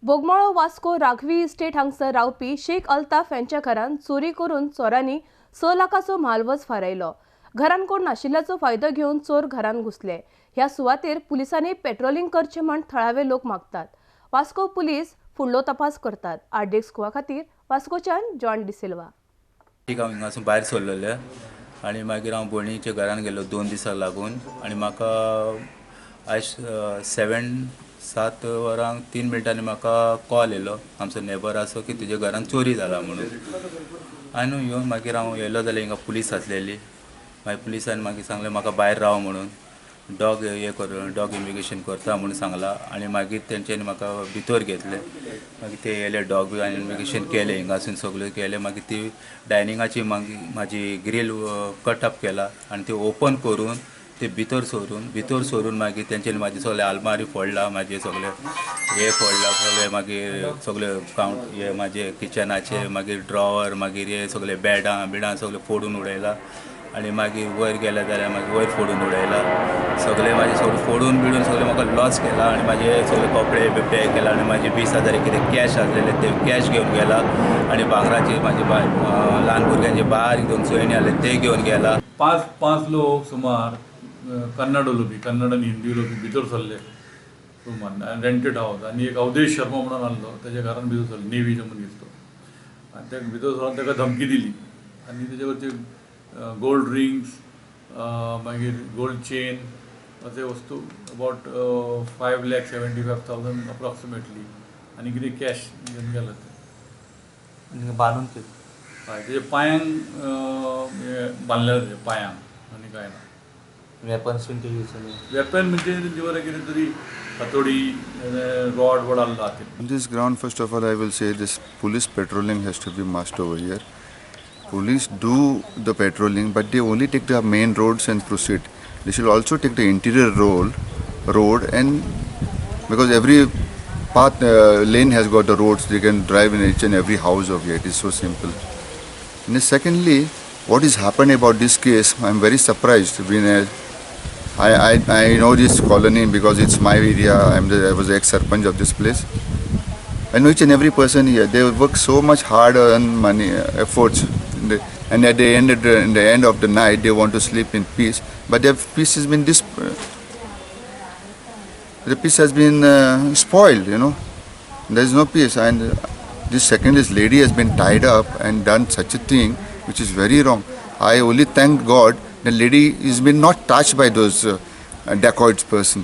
Bogmalo Vasco Raghavi estate हांगसर रावपी शेख अल्ताफ यांच्या घरान चोरी करून चोरांनी 6 लाखाचो म्हालवज फारायलो. घरान कोण नाशिल्ल्याचो फायदो घेवन चोर घरान घुसले. ह्या सुवातेर पुलिसांनी पेट्रोलिंग करचें म्हण थळावे लोक मागतात. वास्को पुलीस फुडलो तपास करतात. आरडीएक्स गोवा खातीर वास्कोच्यान जॉन डिसिल्वा. ठीक, हांव हिंगासून भायर सरलेलें आनी मागीर हांव भयणीच्या घरान गेलो 2 दिसांक लागून आनी म्हाका आयज 7 वरांक 3 मिनटांनी म्हाका कॉल येयलो, आमचो नेबर आसा की तुज्या घरान चोरी जाला म्हणून. आनी येवन मागीर हांव येयलो जाल्यार हिंगा पुलीस आसलेली. मागीर पुलिसान मागीर सांगलें म्हाका भायर राव म्हणून, डॉग हे कर, डॉग इन्वेस्टिगेशन करता म्हणून सांगलां. आनी मागीर तेंच्यांनी म्हाका भितर घेतले. मागीर ते येयले, डॉग बी इन्वेस्टिगेशन केलें, हिंगासून सगळें केलें. मागीर ती डायनिंगाची मागीर म्हाजी ग्रील कट अप केला आनी ती ओपन करून ते भितर सरून मागीर तेंच्यांनी म्हाजी सगळे आलमारी फोडला, म्हाजे सगळे हे फोडला सगळे. मागीर सगळे कावंट हे म्हाजे किचनाचे, मागीर ड्रॉवर, मागीर हे सगळे बेडां बिडां सगळे फोडून उडयला. आनी मागीर वयर गेले जाल्यार मागीर वयर फोडून उडयला सगळे. म्हाजे सगळे फोडून बिडून सगळे म्हाका लॉस केला आनी म्हाजे सगळे कपडे बिपडे केला आनी म्हाजे 20,000 कितें कॅश आसलेले ते कॅश घेवन गेला. आनी भांगराची म्हाजी ल्हान भुरग्यांचे बारीक दोन चोयणी आसले ते घेवन गेला. पांच पांच लोक सुमार कन्नड उलोवपी, कन्नड आनी हिंदी उलोवपी भितर सरले रुमान, रेंटेड हावज. आनी एक अवधेश शर्मा म्हणून आहलो, तेज्या घरान भितर सरले. नेवीचो मनीस तो. आनी तेका भितर सरून ताका धमकी दिली आनी तेजे वरती गोल्ड रिंग्स, मागीर गोल्ड चेन असे वस्तू about 5,75,000 approximately आनी कितें कॅश घेवन गेलो ते. आनी बांदून ते हय, तेजे पांयांक हें बांदलेलें तेजे पांयांक आनी कांय ना. वेपन्स बीन ते यूज जाले? वेपन म्हणजे तेंचे बरें कितें तरी हातोडी, रॉड वड आहलो हातीन. On this ground, first of all, I will say this police patrolling has to be must over here. Police do the patrolling, but they only take the main roads and proceed. They should also take the interior road, and because every path, lane has got the roads, they can drive in each and every house of here. It is so simple. And then secondly, what is happened about this case, I'm very surprised. When I know this colony because it's my area. I was the ex-sarpanch of this place. I know each and every person here. They work so much hard on money, efforts, and at the end, of the, in the end of the night, they want to sleep in peace. But their peace has been dis- the peace has been spoiled. There is no peace, and this second, this lady has been tied up and done such a thing, which is very wrong. I only thank God the lady has been not touched by those dacoits persons.